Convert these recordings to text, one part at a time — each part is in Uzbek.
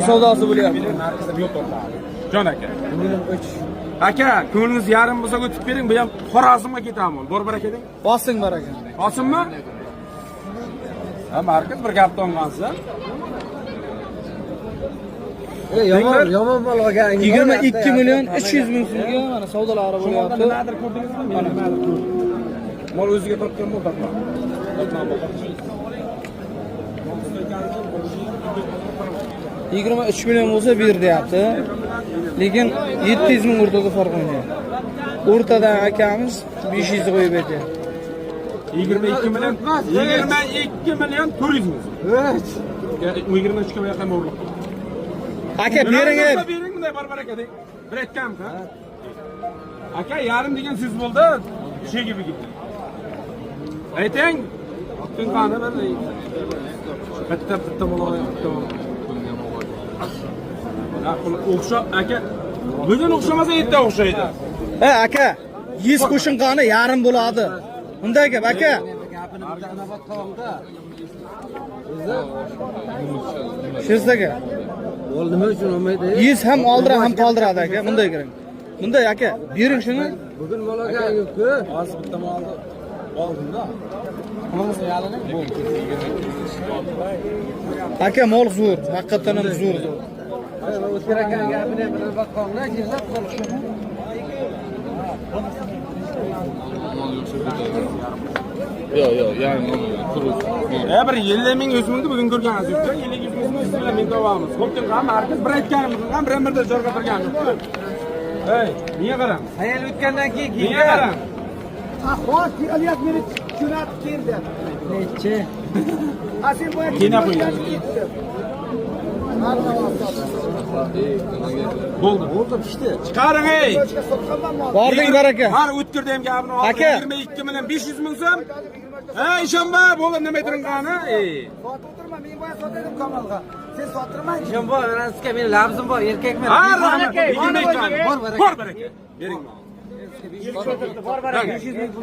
savdosi bo'lyapti. Jon aka. Aka, ko'nglingiz yarim bo'lsa o'tib bering, bu ham Xorazmga ketaman. Bor baraka deng. Bosing baraka. Osinmi? Ha, markaz bir gap olgansiz. Yomon, yomon mol olgan. 22 million 300 ming so'mga mana savdolari bo'lyapti. Nimadir ko'rdingizmi? Men nimadir ko'rdim. Mol o'ziga topgan mol topma. 23 million bo'lsa ber deyapti. Lekin 700 ming o'rtada farq o'ynayapti. O'rtadan akamiz 500 qo'yib aytyapti. 22 million, 22 million 400 ming. 23 ga yaqin o'rliq. Aka bering. Ey. Bering bunday bor baraka deng. Bir aytganmiz, ha? Aka, yarim degan so'z bo'ldi, chegib ketdi. Ayting. Tinqani bir bitta bitta mol bitta mol. Ha, o'xshab aka, bugun o'xshamasa erta o'xshaydi. Ey aka, 100 qo'shinqani yarim bo'ladi. Bunday gap aka. Sherzod aka, Mol nima uchun olmaydi? 100 ham oldiradi, ham qoldiradi aka. Bunday kiring. Bunday aka, bering shuni. Bugun mol olgan yo'q-ku. Hozir bitta molni oldim-da. Pulimizni yalining bo'ldi. Aka, mol zo'r, haqiqatan ham zo'r. O'tkir akani gapini ham bilib qolinglar, Sherzod qol. Yo'q, yo'q, yarim quruq. E bir 50 ming 100 mingni bugun ko'rgansiz yo'q. 50 100 ming siz bilan men topamiz. Xo'p, ham markaz bir aytganimiz ham bir birda jo'rga turgan yo'q. Ey, niye qarang? Hayal o'tgandan keyin Niye qarang? Ahvol Aliyat meni jo'natib keldi. Nechi? Ha sen boya Kena qo'ying. Bo'ldi. Bo'ldi, pishdi. Chiqaring ey. Bording baraka. Har o'tkirda ham gapini oldi. Aka. 22 million 500 ming so'm. Ha, ishonma, bo'ldi nima aytiringani? Ey. Sotib o'tirma, men boya sotadim Kamolga. Sen sottirmang. Ishim bor, mana sizga meni labzim bor, erkakman. Ha, rahmat. 22 Bor baraka. Bor baraka. Bering.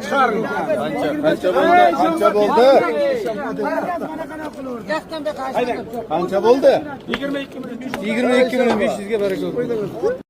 Chiqaring. Qancha bo'ldi? Qancha bo'ldi? Yoqdan bu yoqqa Qancha bo'ldi? 22 million 500 22 million 500 ga baraka.